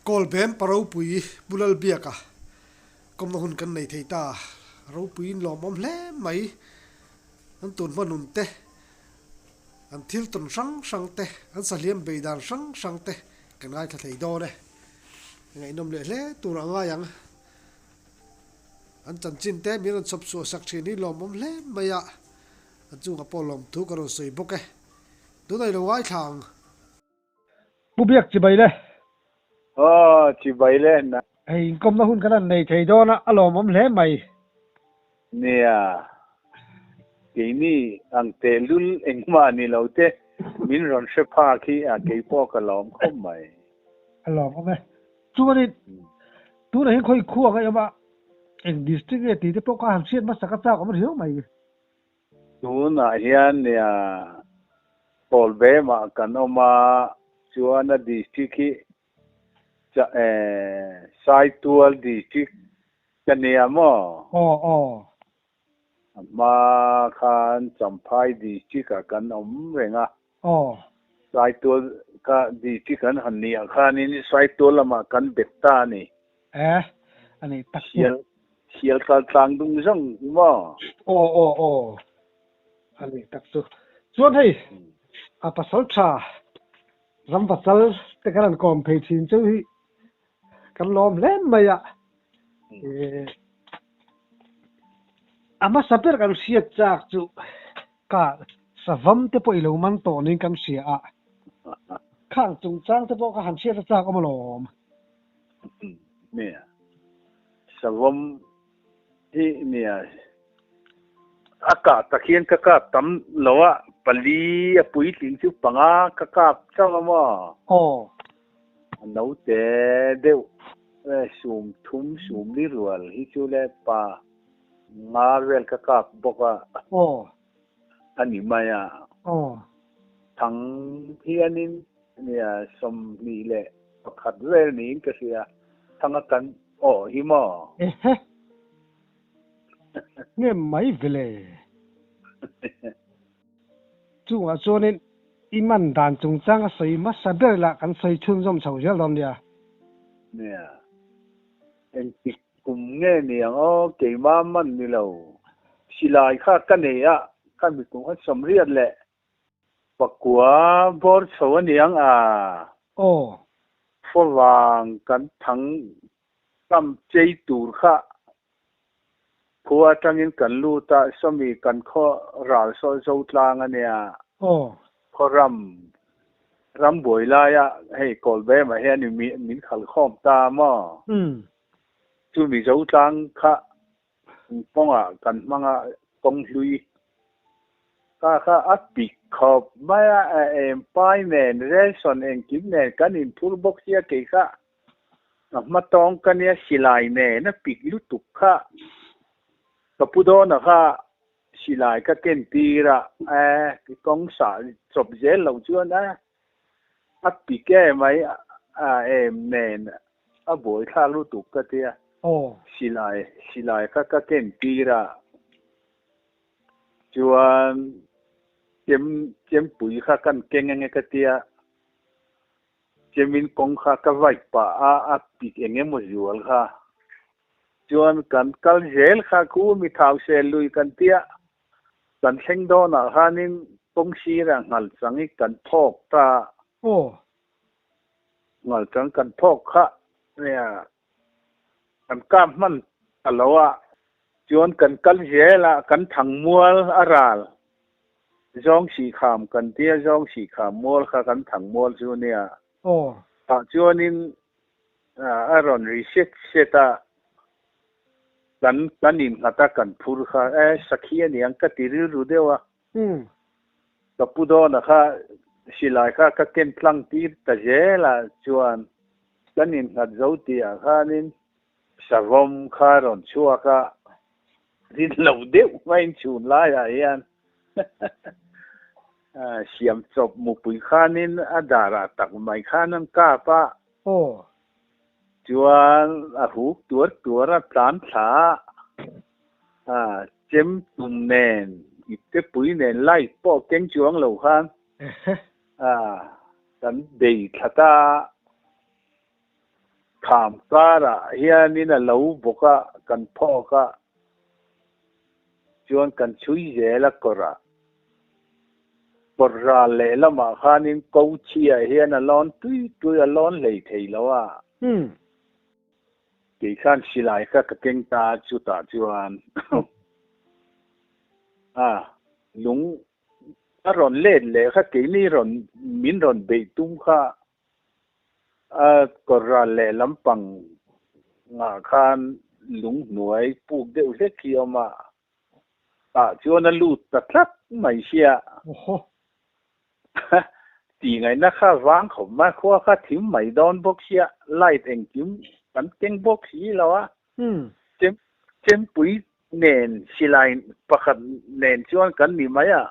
Kawlbem pa ropui Pu Lalbiaka kawmna hun kan nei thei ta. Ropuiin lawmawm hle mai. An tun hma nun te, an thil tawn hrang hrang te, an sahliam bei dan hrang hrang te kan ngaithla thei dawn e. Ngaihnawm leh hle tur a ngai ang. An chanchin te min rawn chhawp chhuah sak thin hi lawmawm hle mai a, an chungah pawh lawmthu ka rawn sawi bawk e. Tunah i lo ngaithla ang. Pu Biak chibai le. Aw, chibai le na. Hei inkawmna hun kan han nei thei dawn a, a lawmawm hle mai. Nia, keini ang tehlul engmah ni lo te min rawn hre phak hi a keipawh ka lawm khawp mai. A lawmawm e. Chuanin tunah hian khawi khua ang a awm a, eng district nge tih te pawh kha han hriat hmasa ka chak awm riau mai. Tunah hian nia Kawlbemah kan awm a, chuan a district hi Saitual district ka nia maw? Aw aw. A hma khan Champhai district ah kan awm reng a. Aw. Saitual kha district an han nih ah khanin Saitual lamah kan bet ta a ni. Eh, a ni tak chu. Sial, sial kal tlang dung zawng maw? Aw aw aw, a ni tak chu. Chuan hei, a pasal tha ram pasal te kan han kawm phei thin chu hi kan lawm hle mai a. A hmasa ber kan hriat chak chu Ka savam te pawh i lo man tawh niin kan hria a, khang chungchang te pawh ka han hriat a chak awm alawm. Nia, savam hi nia, a kah tak hian ka kap tam lo a, pali a puitling chu panga ka kap chauh a maw? Aw. A naute deuh sum thum sum li rual hi chu le pa Nga vel ka kap bawk a. Aw. A ni mai a. Aw. Thang hianin nia 21 vel niin ka hria. Thang a kan aw hi maw? Ehe. Nge mai vele. Chungah chuanin i man dan chungchang a sawi hmasa ber lah kan sawi chhunzawm chho zel dawn nia. Nia. Engtik Kum nge ni ang aw, keimah man ni lo. Silai kha ka nei a, ka mikum kha 89 bawr chho a ni ang a. Aw. Favang kan thang tam chei tur kha khua atangin kan lut a, sawmi kan khaw ral saw zo tlang a nia. Aw. Khaw ram, ram buai laia hei Kawlbemah hian min khalh khawm ta maw? Umm. Chu Mizo tlang kha kawngah kan hmang a, kawng hlui kha kha a pik khawp mai a, em pai nen, relson engkim nen kan inphur bawk sia kei kha a hma tawng ka nia silai nen a pik lutuk kha ka pu dawn a kha silai ka ken tir a, e kawng sah chawp zel lo chuan a A pik em mai a em nen a buai thlak lutuk ka tia. Aw. Silai silai kha ka ken tir a chuan chem chempui kha kan keng ange ka tia chemin kawng kha ka vaih pah a a pik eng emaw zual kha chuan kan kal zel kha khu mi thau sel lui kan tia Kan thleng dawnah khanin kawng sirah ngal chang hi kan phawk ta. Aw. Ngal chang kan phawk kha nia kan kap hman ta lo a. Chuan kan kal zel a, kan thang mual a ral. Zawng sih kham kan tia, zawng sih kham mual kha kan thang mual chu nia. Aw. Tah chuanin a rawn ri set set a. Kan kan innghat a kan phur kha e sakhi a niang ka ti rilru deuh a. Ka pu dawna kha silai kha ka ken tlang tir ta zel a chuan kan innghat zo tih ah khanin savawm kha a rawn chhuak a, rin lo deuh maiin chhun laiah hian siam chawp mupui khanin a darah tak mai khan an kap a. Aw. Chuan a huk tuar tuar a tlan thla a, chem tum nen, ipte pui nen light pawh keng chuang lo khan kan bei thla ta a. Kham karah hianin a lo bawk a, kan phawk a, chuan kan chhui zel a kawrah. Kawr ral lehlamah khanin ko chhiah hian a lawn tui tui a lawn hlei thei lo a. Kei khan silai kha ka keng ta a, chutah chuan a lung a rawn let leh kha keini rawn min rawn beih tum kha a kawr ral leh lampang ngah khan lung hnuai puk deuh hlek hi a awm a, tah chuan a lut ta tlat mai sia. Tih ngaihna kha vang khawp mai, khua kha thim mai dawn bawk sia, light engkim kan keng bawk si lo a, chem chempui nen silai pakhat nen chuan kan ni mai a,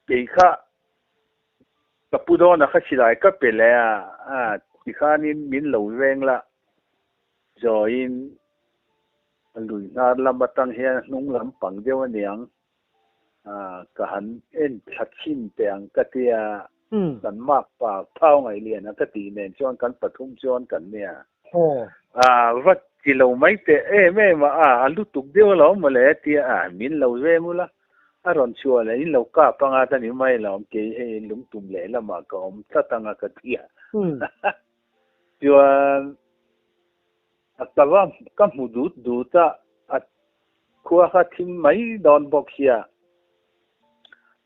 kei kha ka pu dawn a kha silai ka pe leh a, tikhanin min lo veng la, zawiin lui hnar lam atang hian hnung lam pang deuh aniang. Ka han en thla chhin teh ang ka tia, kan mak pa Thau Ngaihliana ka tih nen chuan kan pathum chuan kan nia. Va ti lo mai teh em em a, a lutuk deuh alawm mawle a tia, min lo zem ula, a rawn chhuah leh in lo kap anga ta ni mai alawm, kei hei lungtum lehlamah ka awm tlat anga ka tia. Chuan A tava ka hmu dut dut a, a khua kha thim mai dawn bawk sia,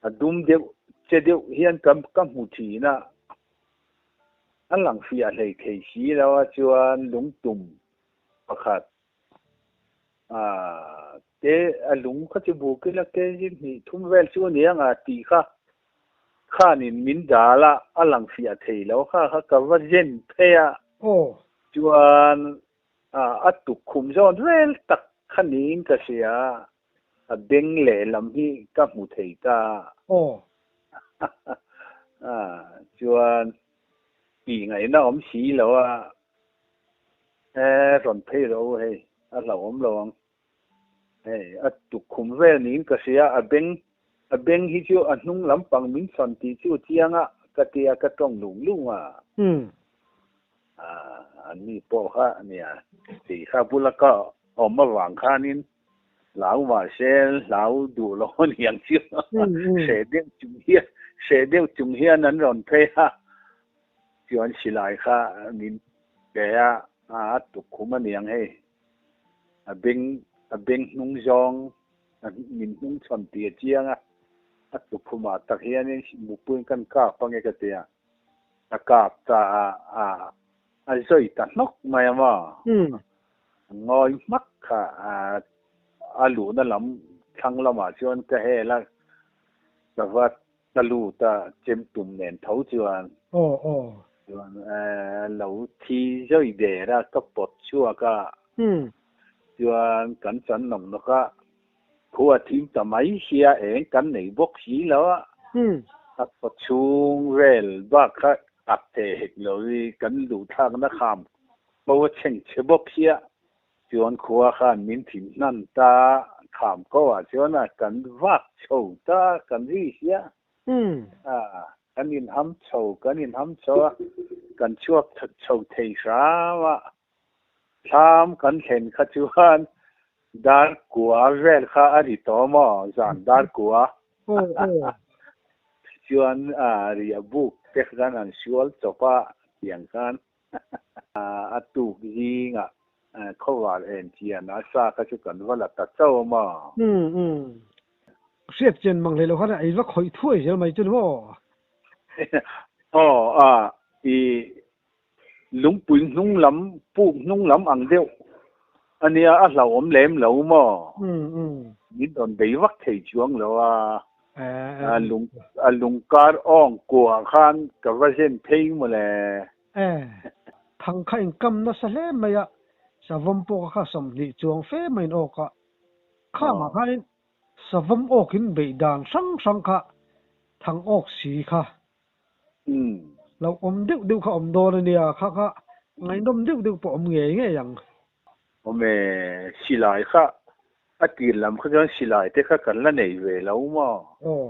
a dum deuh che deuh hian ka ka hmu thin a, a lang fiah hlei thei si lo a chuan lungtum pakhat ah te a lung kha chu buk ila ke zin hnih thum vel chu a ni ang a tih kha khanin min dal a, a lang fiah thei lo kha kha ka va zen phei a. Aw. Chuan a tukkhum zawn vel tak kha niin ka hria, a beng lehlam hi ka hmu thei ta. Aw. Chuan tih ngaihna awm si lo a, e rawn phei rawh u hei, a hlauhawm lo ang. Hei a tukkhum vel niin ka hria, a beng a beng hi chu a hnung lampang min chhawn tih chu chiang a, ka tia ka tawng lung lung a. An ni pawh kha nia, tih kha bula ka awm avang khanin hlau mahse hlau duh lo a ni ang chu. Hreh deuh chung hian hreh deuh chung hian an rawn phei a, chuan silai kha min pe a, a tukkhum a ni ang hei. A beng a beng hnung zawng a min hnung chhawn tih a chiang a, a tukhumah tak hianin mupuiin kan kap ange ka ti a, ka kap ta a, a a zawi ta hnawk mai a maw? A ngawi hmak kha a, a luhna lam thlang lamah chuan ka hel a, ka va ka lut a, chem tum nen tho chuan. Aw aw. Chuan lo thi zawi der a, ka pawt chhuak a. Chuan kan chan nawk nawk a, khua thim ta mai sia eng kan nei bawk si lo a. A khaw chhung vel bak kha kap thei hek lo i kan luh thlakna kham ko a chheng chhe bawk sia. Chuan khua khan min thim hnan ta, kham ko ah chuan a kan vak chho ta kan ri sia. Kan inham chho, kan inham chho a, kan chhuak chho thei hram a. Thlam kan thlen kha chuan dar kua vel kha a ri tawh maw, zan dar kua. Chuan riah buk te khan an sual chawp a tiang khan. A tuk zingah khawvar en chian a sa kha chu kan va la ta chauh a maw? Hriat chen mang hlei lo khan ei va khawih thuai zel mai chu ni maw? Aw a, i lungpui hnung lam, puk hnung lam ang deuh a nia, a hlauhawm lem lo maw? Min rawn bei vak thei chuang lo a. A lung a lung kar awng kuah khan ka va zen phei mawle. E, thang kha inkam nasa hle mai a, savawm pawh kha 20 chuang fe maiin awk a. Khangah khanin savawm awkin beih dan hrang hrang kha thang awk si kha lo awm deuh deuh kha awm dawn a nia, kha kha ngaihnawm deuh deuh pawh awm ngei ngei ang. Awm e, silai kha a tir lam kha chuan silai te kha kan la nei ve lo maw? Aw.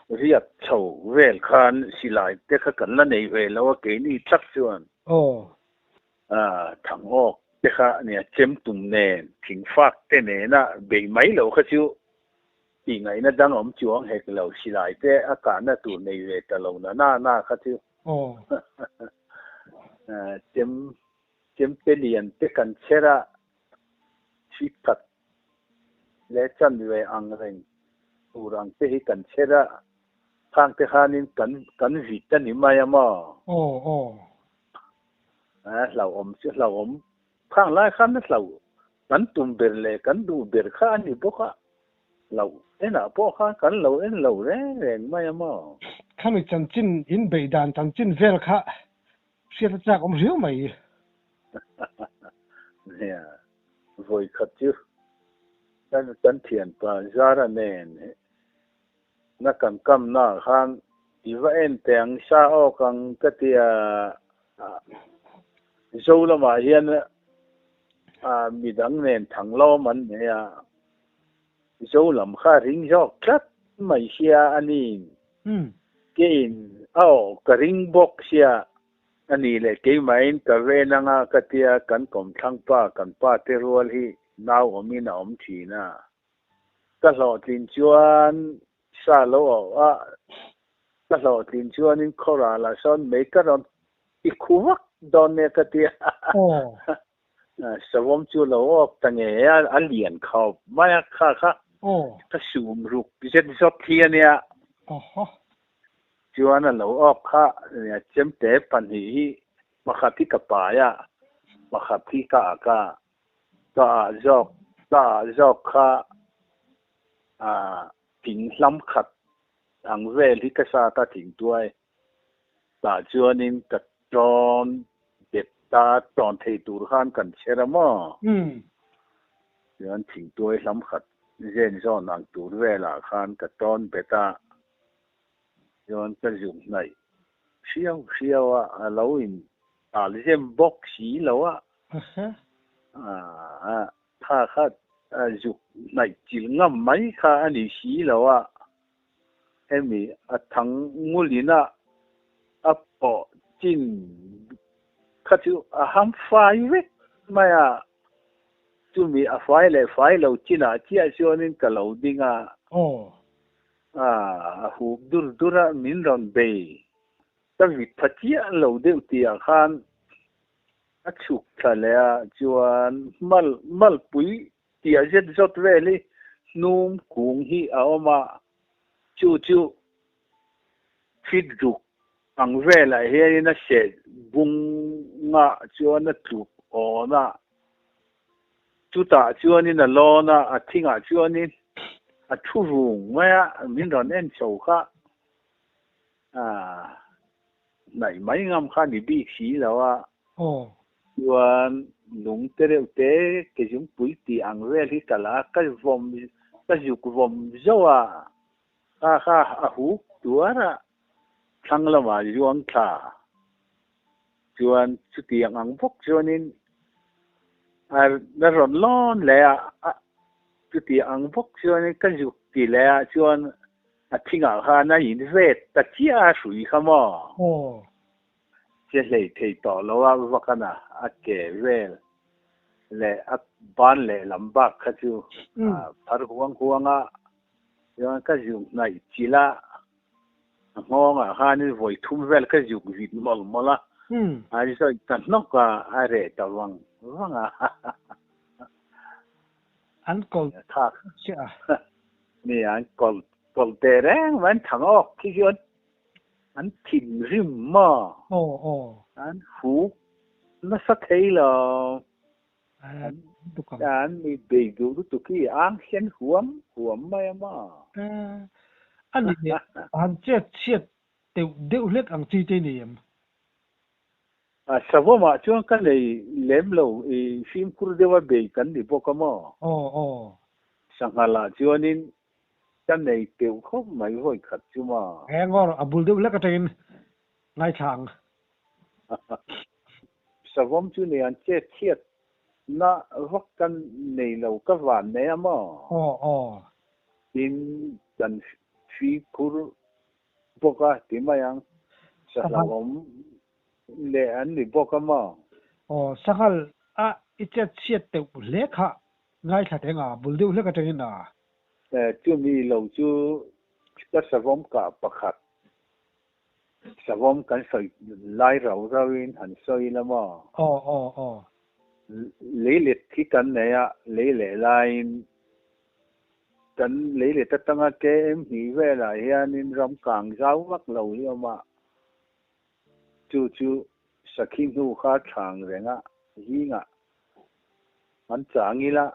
Riak chho vel khan silai te kha kan la nei ve lo a keini tak chuan. Aw. Thang awk te kha nia chem tum nen thing fak te nena bei mai lo kha chu tih ngaihna dang awm chuang hek lo silai te a kahna tur nei ve ta lo na na na kha chu. Aw. Chem chem te lian te kan chher a thik khat leh chanve ang reng tur ang te hi kan chher a, khang te khanin kan kan vit a ni mai a maw? Aw aw. A hlauhawm chu hlauhawm khang lai khan a hlau kan tum ber leh kan duh ber kha a ni bawk a, hlauh enah pawh khan kan lo en lo reng reng mai a maw? Khami chanchin in beih dan chanchin vel kha hriat a chak awm riau mai. Nia, vawi khat chu kan kan thianpa Zara nen na kan kamna ah khan i va en teh ang sa awk ang ka ti a, Zo lamah hian midang nen thanglawm an nei a, Zo lam kha ring zawk tlat mai sia a ni. Keiin a aw ka ring bawk sia A nih leh keimahin ka ven anga ka tia kan kawmthlang pa kan pa te rual hi nau awmin a awm thin a. Ka hlawhtlin chuan sa lo auh a, ka hlawhtlin chuanin khawral ah sawn mei ka rawn i khu vak dawn nia ka tia. Savawm chu lo awk ta nge a, a lian khawp mai a kha kha ka sum ruk zet zawt hi a nia. Chuan a lo awk kha chemte pahnih hi pakhat hi ka pai a, pakhat hi ka ak a, ka ah zawk ka ah zawk kha thing hlam khat ang vel hi ka sat a thing tuai tah chuanin ka tawn bet ta tawn thei tur khan kan chher a maw? Chuan thing tuai hlam khat zen zawn ang tur velah khan ka tawn bet a. Chuan ka zuk hnaih hriau hriau a, a lo in tal zem bawk si lo a. Kha kha zuk hnaih chilh ngam mai kha a ni si lo a, hemi a thang ngulin a a pawh chin kha chu a ham fai vek mai a. Chumi a fai leh fai lo chinah chiah chuanin ka lo ding a. A hup dur dur a, min rawn bei. Ka vit pha chiah lo deuh tihah khan a chhuk thla leh a, chuan mal malpui tia zet zawt vel hi hnum kung hi a awm a, chu chu fit ruk ang velah hianin a seh bungah chuan a tluk awn a. Chutah chuanin a lawn a, a thingah chuanin a thu vung mai a, min rawn en chho kha hnaih mai ngam kha ni bik si lo a. Chuan lung te reuh te ke zungpui tih ang vel hi ka la a, ka vawm ka zuk vawm zo a, kha kha a huk tuar a, thlang lamah zuang thla. Chuan chutiang ang bawk chuanin a rawn lawn leh a, chutiang ang bawk chuanin ka zuk ti leh a, chuan a thingah khan a in vet ta chiah a hrui kha maw? Che hlei thei tawh lo a, vakana a ke vel leh a ban leh lam bak kha chu a phar huang huang a, chuan ka zuk hnaih chilh a. A nghawngah khanin vawi thum vel ka zuk vit mawlh mawlh a, a zawi ta hnawk a, a reh ta vang vang a. An kawlh chiah a. Ni, an kawlh kawlh teh reng mai, an thang awk khi chuan an thinrim maw? Aw aw. An huk nasa thei lo. An mi bei duh lutuk hi ang hian huam huam mai a maw? A ni leh han chet chhiat deuh deuh hlek ang chi te ni em? A savawmah chuan ka nei lem lo i fimkhur deuha bei kan ni bawk a maw? Aw aw. Sanghalah chuanin ka nei teuh khawp mai vawi khat chu maw? He ngawr a bul deuh hlek atangin ngaithla ang. Savawm chu nei an chet chhiat na vak kan nei lo ka van nei a maw? Aw aw. Tin kan fimkhur bawk a ti mai ang. Sahlauhawm leh an ni bawk a maw? Aw, sanghal a i chet chhiat teuh hle kha ngaithla teng a, bul deuh hlek atangin a. Chumi lo chu ka savawm kah pakhat Savawm kan sawi lai rau rauin han sawi ila maw? Aw, aw, aw. Leilet hi kan nei a, lei leh laiin kan leilet atanga KM hnih velah hianin ram kang zau vak lo hi a awm a, chu chu sakhi hnu kha thlang reng a, zingah an chang ila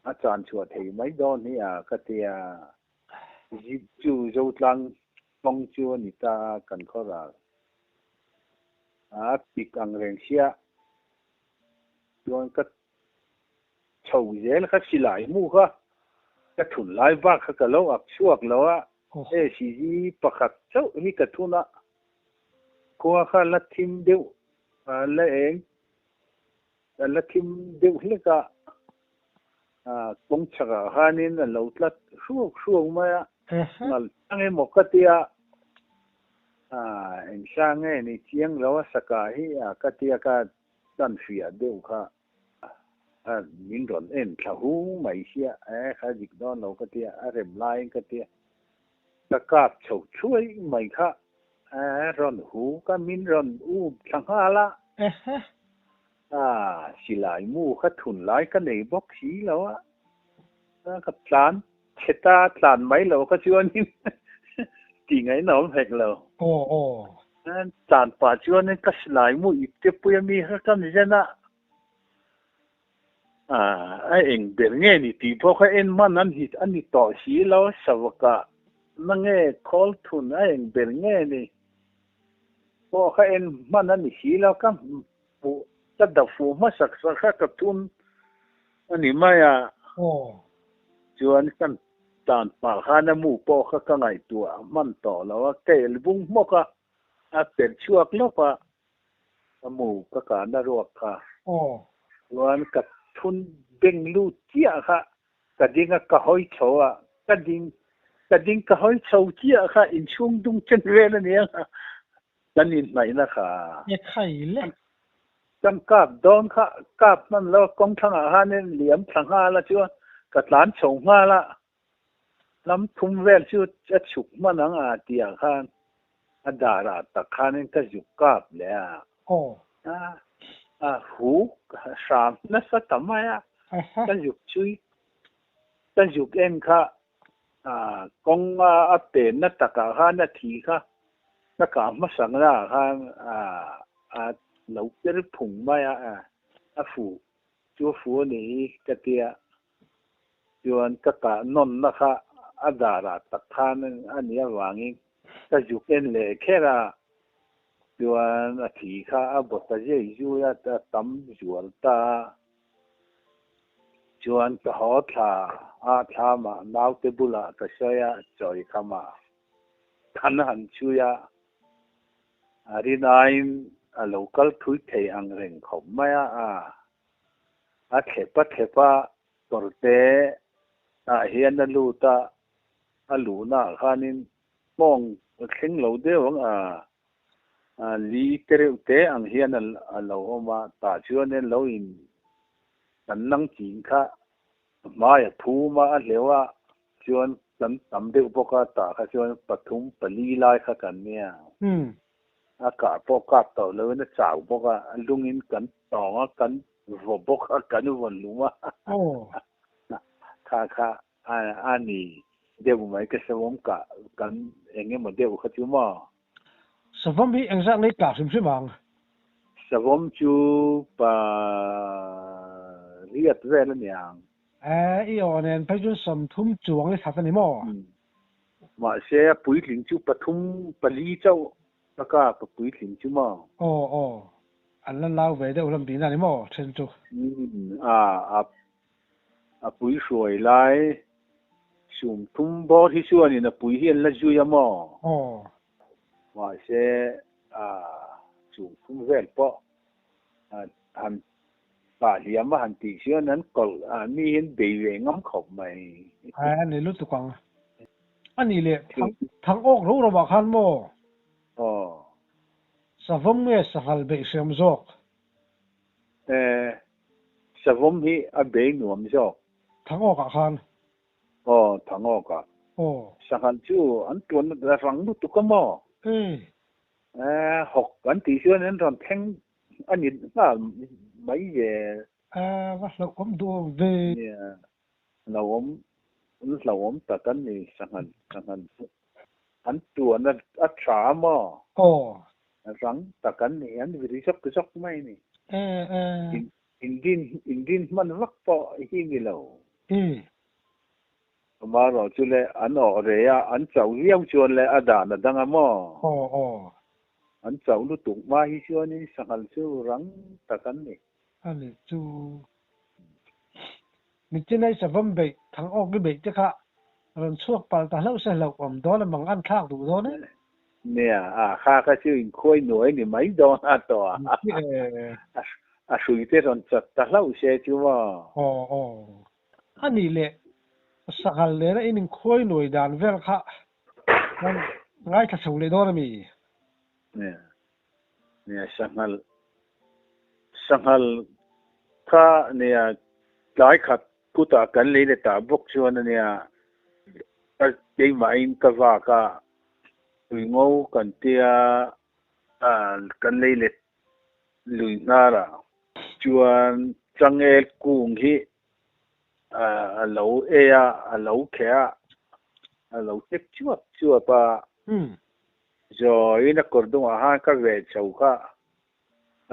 a chan chhuah thei mai dawn hi a ka ti a. Zip chu Zotlang kawng chu a ni ta a, kan khaw ral a pik ang reng sia chuan ka chho zel kha silai mu kha ka thun lai bak kha ka lo ak chhuak lo a, ACG pakhat chauh hi ka thun a, khua kha la thim deuh la eng la thim deuh hlek a. Kawng chhakah khanin a lo tlat hruak hruak mai a, ngal chang emaw ka tia, engsa nge ni chiang lo a saka hi ka tia ka tan hriah deuh kha min rawn en thla hu mai sia, e kha dik dawn lo ka tia, a rem laiin ka tia, ka kap chho thuai mai kha rawn hu ka min rawn up thla nghal a. A, silai mu kha thun lai ka nei bawk si lo a, ka tlan chhe ta, tlan mai lo kha chuanin tih ngaihna awm hek lo. Aw, aw. Tlan pah chuanin ka silai mu ip te pui a mi kha ka ni zen a, a, a eng ber nge ni tih pawh kha en hman an hit a ni tawh si lo, savakah na nge khawl thun a eng ber nge ni pawh kha en hman a ni si lo, ka Fuh ka dap fuh hmasak sak kha ka thun a ni mai a. Chuan kan tan pah khan a mu pawh kha ka ngaihtuah hman tawh lo a, ka el bung hmawk a, a per chhuak lawp a, ka mu ka kahna ruak kha. Chuan ka thun beng lut chiah kha ka ding a, ka hawi chho a, ka ding ka ding ka hawi chho chiah kha inchhung dung chen vel a nia. Kan inhnaihna kha. Nge khai le. Kan kap dawn kha kap hman lo kawng thlangah khanin liam thla nghal a chuan ka tlan chho nghal a, lam thum vel chu a chhuk hman ang a tih ah khan a darah tak khanin ka zuk kap leh a. Aw. A hu hram nasa ta mai a, ka zuk chui ka zuk en kha Kawng a penna takah khan a thi kha ka kah hmasa naah khan a lo per phung mai a, a fuh chu a fuh a nih hi ka tia. Chuan ka kah nawnna kha a darah tak khan a nih avangin ka zuk en leh kher a, chuan a thi kha a baw ta zui zui a, a tam zual ta a. Chuan ka haw thla a thlamah naute bulah ka sawi a, chawi khamah kan han chhui a, a rinaiin a lo kal thui thei ang reng khawp mai a, a thlep a thlep a, kawrte ah hian a lut a, a luhnaah khanin mawng a thleng lo deuh ang a, Li te reuh te ang hian a lo awm a, tah chuanin lo in kan nang chin kha a hmai a phum a, a hleuh a, chuan kan tam deuh bawk a, tah kha chuan pathum pali lai kha kan nia. A kah pawh kap tawh loin a chau bawk a, a lungin kan tawng a, kan vaw bawk a, kan vaw hlum a. Kha kha a ni deuh mai ka savawm kah kan eng emaw deuh kha chu maw? Savawm hi engzah ngei kah hrim hrim ang? Savawm chu pa riat vel a ni ang. E, i aw nen phei chuan 30 chuang i that a ni maw? Mahse a puitling chu pathum pali chauh ka kap a puitling chu maw? Aw aw, an la lau ve deuh hlawm tihna a ni maw then chu? Umm a, a A pui hruai lai sum thum bawr hi chuanin a pui hi an la zui a maw? Aw. Mahse, a sum thum vel pawh han pah hliam a han tih chuan an kawlh a, mi hian bei ve ngam khawp mai. A ni lutuk ang. A nih leh thang awk ro ro ah khan maw? Aw. Savawm nge sanghal beih hriam zawk? E, savawm hi a bei nuam zawk. Thangawkah khan. Aw, Thangawkah. Aw. Sanghal chu an tuan rang lutuk a maw? E. E, hawk an tih chuan an rawn thleng a ni nghal mai zel. E, va hlauhawm duh awm ve. Nia, hlauhawm, an hlauhawm tak an ni sanghal, sanghal chu. An tuan a tha a maw? Aw. Rang tak an ni, an vir zawk zawk mai a ni. E, e. In in hman vak pawh hi ni lo. E. Amaherawh chu le an awh rei a, an chauh viau chuan le a dan a dang a maw? Aw aw. An chauh lutuk hma hi chuanin sanghal chu rang tak an ni. A nih chu. Mitchinai savawm beih, thang awk i beih te kha rawn chhuak palh ta hlauh se hlauh awm dawn a mang an thlak duh dawn e. Nia, a kha kha chu inkhuai nuai ni mai dawn a tawh a. A hrui te rawn chat ta hlauh se chu maw? Aw aw. A nih leh sanghal nena in inkhuai nuai dan vel kha kan ngaithla chho leh dawn a mi? Nia, nia sanghal, sanghal kha nia tlai khat kutah kan lei leh tah bawk chuan a nia ka keimahin ka vak a, tuingo kan tia kan lei leh lui hnarah chuan changel kung hi a lo ei a, a lo kheh a, a lo tek chuap chuap a. Zawiin a kawr dungah khan ka ve chho kha,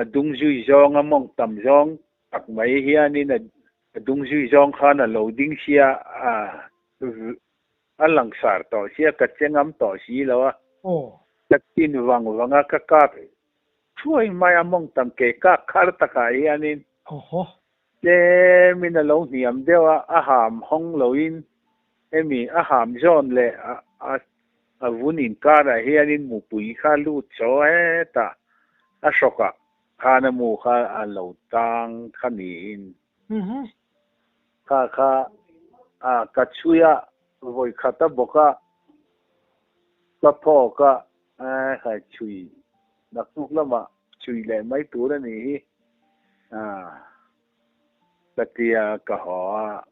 a dung zui zawng a mawng tam zawng tak mai hianin a dung zui zawng khan a lo ding sia a, a langsar tawh sia, ka che ngam tawh si lo a. Ka tin vang vang a, ka kap Thuai mai a mawng tam ke kak khar takah hianin tlemin a lo hniam deuh a, a ham hawng loin hemi a ham zawn leh a vun inkarah hianin mupui kha lut chaw hetah a hrawkah khan a mu kha a lo tang kha niin kha kha a ka chhui a, vawi khat a bawk a, ka phawk a, Khai chhui naktuk lamah chhui leh mai tur a nih hi ka tia ka haw a,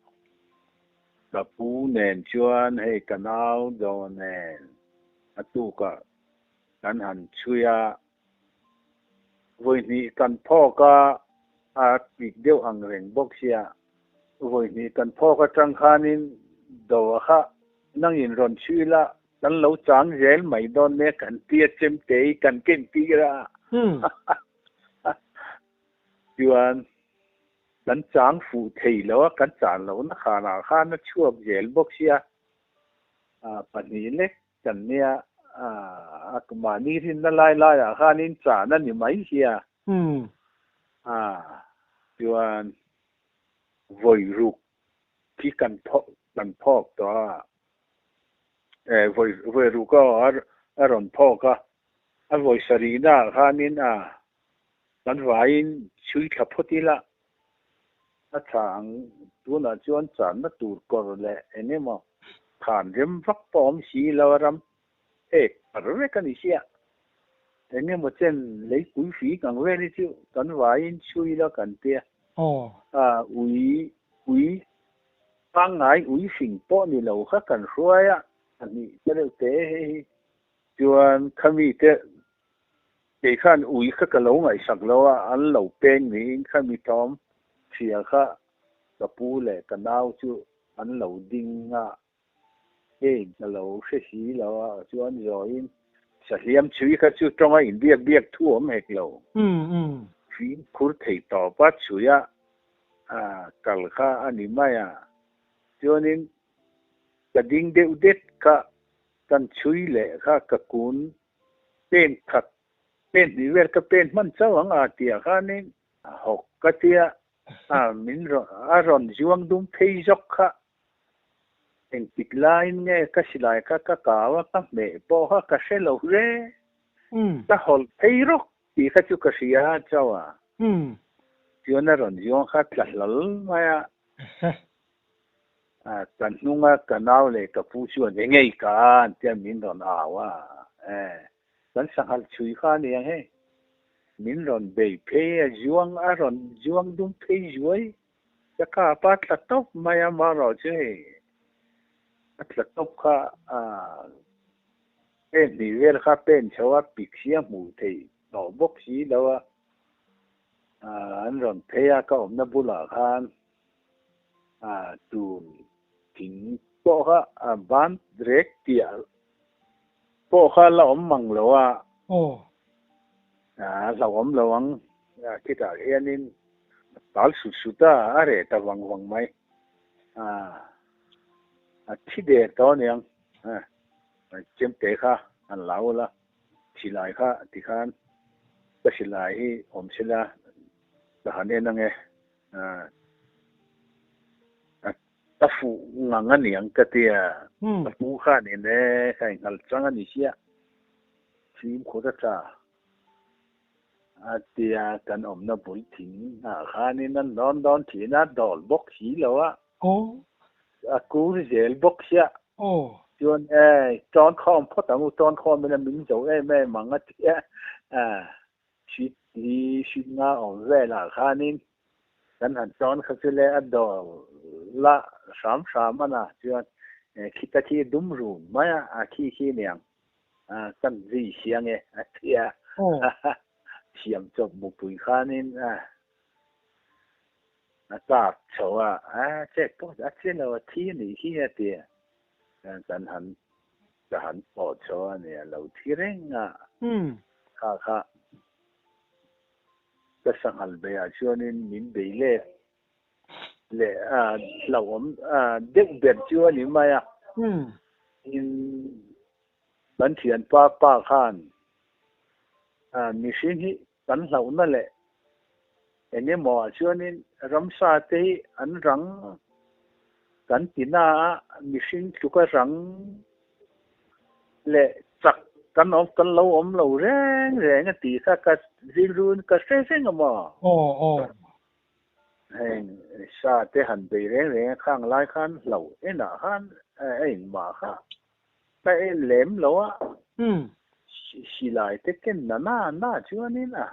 ka pu nen chuan hei ka nau do nen a tukah kan han chhui a, vawi hnih kan phawk a, a pik deuh ang reng bawk sia, vawi hnih kan phawk atang khanin do a kha nangin rawn chhui la Kan lo chang zel mai dawn nia kan tia chemte hi kan ken tir a. Chuan kan chang fuh thei lo a, kan chan lohna khanah khan a chhuak zel bawk sia. Pahnih lek kan nia a mahni rinna lai laiah khanin chan a ni mai sia. Chuan vawi ruk khi kan phawk tawh a. Vawi vawi ruk a a rawn phawk a, a vawi sarihna ah khanin a kan vaiin chhui thla phawt ila a tha ang, tunah chuan channa tur kawr leh eng emaw khan rem vak pawh awm si lo a ram ek par vek a ni sia, eng emaw chen leipui fik ang vel hi chu kan vaiin chhui ila kan tia, a ui ui Pangngai ui hring pawh ni lo kha kan hruai a, pahnih te reuh te hei hi. Chuan khami te kei khan ui kha ka lo ngaihsak lo a, an lo peng niin khami thawm hria kha ka pu leh ka nau chu an lo ding a, kei ka lo hre si lo a, chuan zawiin sahliam chhui kha chu tawnga inbiak biak thu awm hek lo. Fimkhur thei tawp a chhui a, A kal kha a ni mai a, chuanin ka ding deuh det kha kan chhui leh kha ka kun pen khat pen hnih vel ka pen hman chauh ang a tih ah khanin a hawk ka tia a min rawn a rawn zuang dum phei zawk kha engtik laiin nge ka silai kha ka kau a ka hmeh pawh kha ka hre lo hle ka hawlh phei rawk Tih kha chu ka hria a chauh a. Chuan a rawn zuang kha tla hlal mai a. A ka hnunga ka nau leh ka pu chuan eng ei ka an tia min rawn au a. Kan sanghal chhui kha a ni ang hei. Min rawn bei phei a, zuang a rawn zuang dum phei zuai. Ka kap a tla tawp mai a, marawh chu hei a tla tawp kha pen hnih vel kha pen chho a pik si a hmuh theih tawh bawk si lo a. An rawn phei a, ka awmna bulah khan tun thing pawh kha a ban rek piah pawh kha la awm mang lo a. Aw. A hlauhawm lo ang. Khitah hianin a tal sut sut a, a reh ta vang vang mai. A thi der tawh aniang. Chemte kha an la ul a, silai kha tikhan ka silai hi awm sela ka han en ange. Ka fuh ngang a niang ka tia, ka pu khan in e ka inghal chang a ni sia, fimkhur a tha a tia kan awmna bul thing ah khanin an dawn dawn thin a, dawl bawk si lo a, a kur zel bawk sia, chuan e tawn khawm phawt ang u, tawn khawm in a min zo em em ang a tia, Hrit hi hrit nga awm velah khanin kan han tawn kha chu le a dawr la hram hram a na chuan khita khi dum rum mai a, a khi khi niang kan zui siang e a ti a, thiam chawp mupui khanin a kap chho a, a chet pawh a che lo a thi a nih khi a ti a, kan han Ka han pawh chho a nia, lo thi reng a. Kha kha ka sanghal beiah chuanin min bei let leh a, hlauhawm deuh ber chu a ni mai a. Tin, kan thianpa pa khan mihring hi kan hlauhna leh eng emaw ah chuanin ramsa te hi an rang kan ti na a, mihring tluka rang leh chak kan awm kan lo awm lo reng reng a tih kha ka rilru in ka hre reng a maw? Aw aw. Heng sa te han bei reng reng a khang lai khan hlo enah khan a engmah kha Ka en lem lo a, silai te ken na na na chuanin a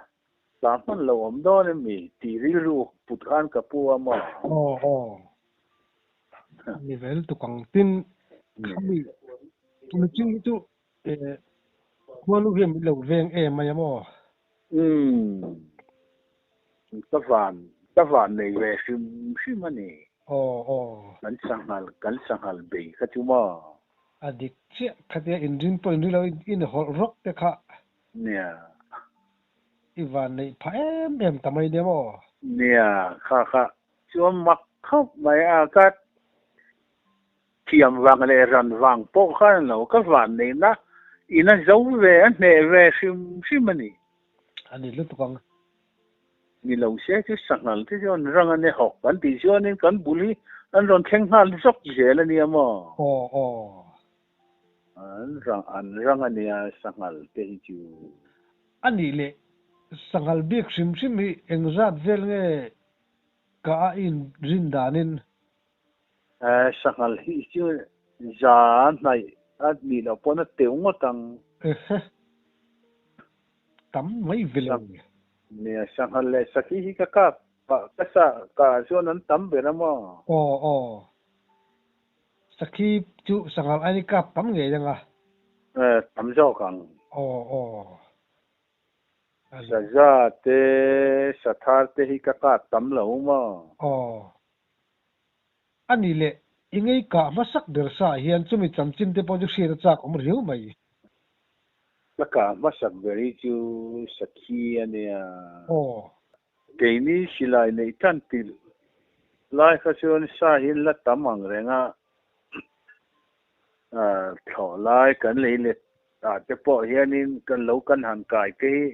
tla hman lo awm dawn em mi tih rilru put khan ka pu a maw? Aw aw, ni ve lutuk ang. Tin, khami mihring hi chu khuanu hian min lo veng em mai a maw? Umm, ka van, ka van nei ve hrim hrim a ni. Aw aw. Kan sanghal, kan sanghal bei kha chu maw? A dik chiah, khatia inrin pawh inri lo in hawlh rawk te kha. Nia. I van neih phah em em ta mai nia maw? Nia, kha kha chuan mak khawp mai a, ka thiam vang leh ran vang pawh khan lo ka van neihna in a zo ve a hneh ve hrim hrim a ni. A ni lutuk ang. Ni lo se chu sanghal te chuan rang an e hawk an tih chuanin kan bul hi an rawn thleng nghal zawk zel a nia maw? Aw aw. An rang an rang a nia sanghal te hi chu. A nih leh sanghal bik hrim hrim hi engzat vel nge ka a in rin danin? Sanghal hi chu za hnaih a nih loh pawn a teu ngawt ang. Ehe. Tam mai ve lo. Nia, sanghal leh sakhi hi ka kap pah ka sa ka chuan an tam ber a maw? Aw aw. Sakhi chu sanghal aini kap tam ngei ang a. Tam zawk ang. Aw aw. Saza te, sathar te hi ka kap tam lo maw? Aw. A nih leh, i ngei kah hmasak ber sa ah hian chumi chanchin te pawh chu hriat a chak awm riau mai. Ka kah hmasak ber hi chu Sakhi a nia. Aw. Keini silai neih tan tilh lai kha chuan sa hi la tam ang reng a, thlawh lai kan lei let ah te pawh hianin kan lo kan han kai te hi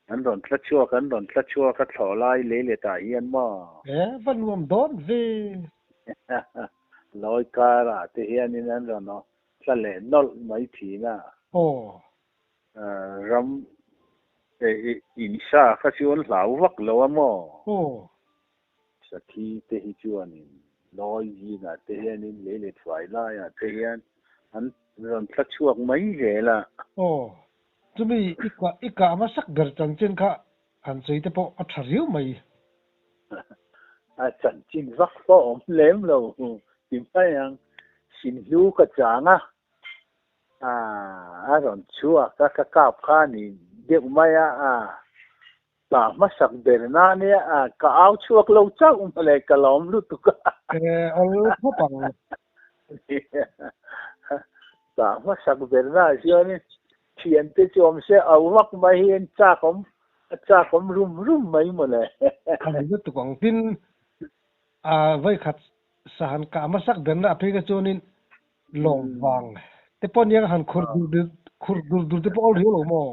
an rawn tla chhuak an rawn tla chhuak a thlawh lai lei let ah hian maw? E va nuam dawn ve. Lawi kar ah te hianin an rawn tla leh nawlh mai thin a. Aw. Ram in sa kha chu an hlau vak lo a maw? Aw. Sakhi te hi chuanin lawi zingah te hianin lei leh thuai laiah te hian an rawn tla chhuak mai zel a. Aw. Chumi i kah i kah hmasak ber chanchin kha han sawi te pawh a tha riau mai. A chanchin vak pawh awm lem lo ti mai ang. Sinhlu ka chang a, a rawn chhuak a, ka kap kha a ni deuh mai a, Ka hmasak ber na nia ka au chhuak lo chauh mawle ka lawm lutuk a. E awl khawp ang. Ka hmasak ber na ah chuanin thiante chu awm se au vak mai hi an chak awm a chak awm rum rum mai mawle. A ni lutuk ang tin a vawikhat sahan ka hmasak ber na ah phei kha chuanin lawm vang te pawh nia han khur dur dur khur dur dur te pawh awl riau lo maw?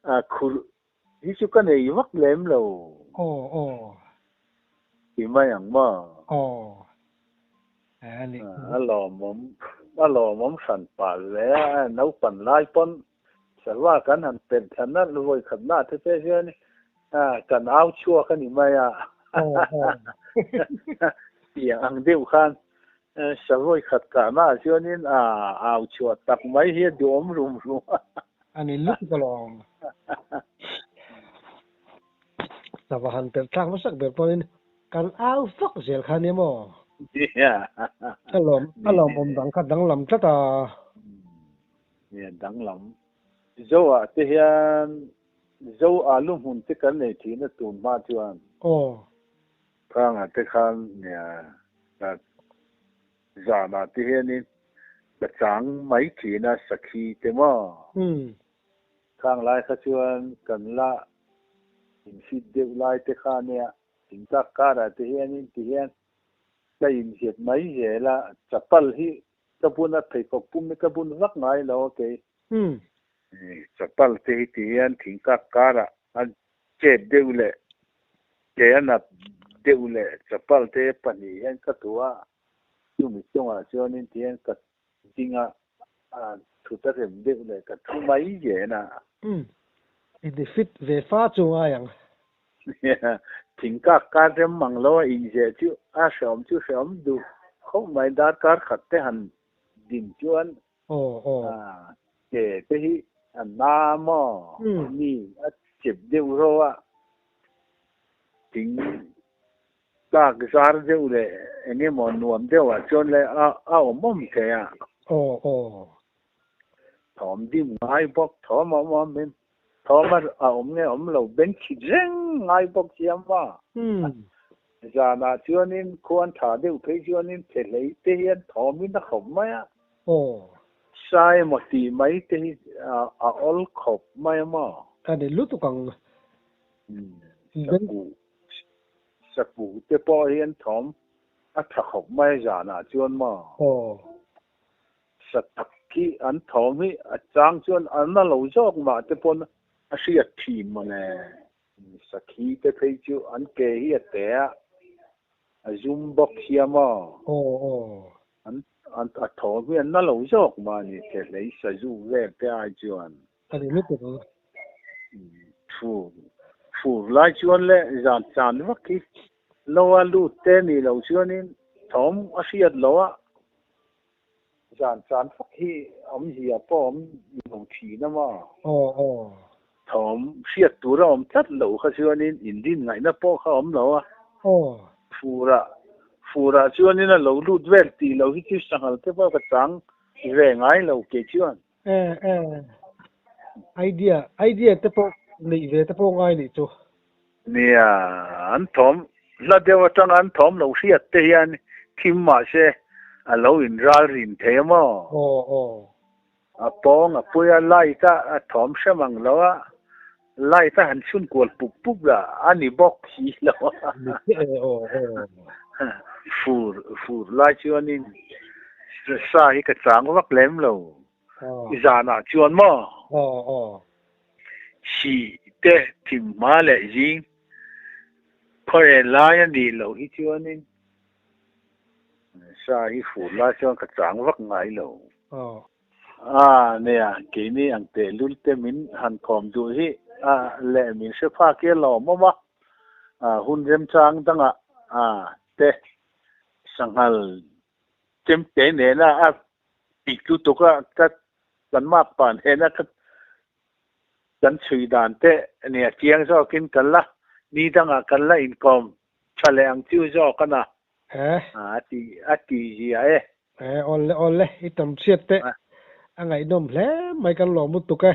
A khurh hi chu ka nei vak lem lo. Aw aw. Ti mai ang maw? Aw. A ni. A lawmawm a lawmawm hran pah hle a, naupan lai pawn sarwa kan han pelh thla nalh vawi khat nah te che hian kan au chhuak a ni mai a. Aw aw. Tiang ang deuh khan Savawi khat kahna ah chuanin a au chhuah tak mai hi a duhawm rum rum a. A ni lutuk alawm. Sava han pelh thlak hmasak ber pawhin kan au vak zel kha nia maw? Nia. A lawm a lawmawm dang kha danglam tlat a. Nia danglam. Zoah te hian Zo alu hmun te kan nei thihna tun hma chuan. Aw. Thanga te khan nia ka zanah te hianin ka chang mai thin a sakhi te maw. Khang lai kha chuan kan la infit deuh lai te kha nia thingtlak karah te hianin ti hian ka inzep mai zel a, chapal hi ka bun a pheikhawk pum hi ka bun vak ngai lo a kei. Chapal te hi ti hian thingtlak karah a Chep deuh leh ke a nat deuh leh chapal te pahnih hian ka thu a, chumi chungah chuanin ti hian ka ding a, thut a rem deuh leh ka thu mai zen a. Umm, i ni fit ve fa chu ngai ang. Nia, thingkak kar rem mang lo a inzeh chu a hreawm chu hreawm duh khawp mai, darkar khat te han din chuan Aw aw. Ke te hi a na maw? Mi a chep deuh ro a, thing tlak zar deuh leh eng emaw nuam deuh ah chuan le a awm awm thei a. Aw aw. Thawm dim ngai bawk, thawm a awm awm in thawm a awm nge awm lo beng chhit reng ngai bawk sia maw? Zanah chuanin khuan tha deuh phei chuanin thehlei te hian thawmin a khawp mai a. Aw. Sai emaw tih mai te hi a awl khawp mai a maw? Ka ni lutuk ang. Sakuh, sakuh te pawh hian thawm a tha khawp mai zanah chuan maw? Aw. Satak hi an thawm hi a chang chuan a na lo zawk mah te pawn a hriat thin mawle. Sakhi te phei chu an ke hi a te a, a zum bawk sia maw? Aw aw. An an a thawm hi a na lo zawk mah a ni thehlei sazu vel te ai chuan. A ni lutuk ang. Fur fur lai chuan le zan chan vak hi lo a lut te ni lo chuanin thawm a hriat lo a. Zan chan fak hi awmzia pawh awm lo thin a maw? Aw aw. Thawm hriat tur a awm tlat lo kha chuanin inrin ngaihna pawh kha awm lo a. Aw. Furah furah chuanin a lo lut vel tih lo hi chu sanghal te pawh ka chang ve ngai lo kei chuan. E e. Idea idea te pawh neih ve te pawh ngai nih chu. Nia, an thawm hla deuh atanga an thawm lo hriat te hian thim mah se a lo inral rin thei a maw? Aw aw. A pawng a pui a, light a a thawm hrem ang lo a, light a han chhun kual pup pup la a ni bawk si lo a. Ni chiah e, aw aw. Fur fur lai chuanin sa hi ka chang vak lem lo. I zanah chuan maw? Aw aw. Sih te thim hma leh zing khawiah lai a nih loh hi chuanin sa hi fur lai chuan ka chang vak ngai lo. Aw. A nia, keini ang tehlul te min han khawm duh hi a leh min hre phak hi a lawmawm a, hun remchang dangah te sanghal Chemte nena a pik lutuk a, ka kan map pa nena ka Kan chhui dan te nia chiang zawkin kan la ni dangah kan la inkawm tha leh ang chiu zawk a na. Eh. A ti a ti zia e. Eh, awle awle i tam chhiat te a ngaihnawm hle mai kan lawm lutuk e.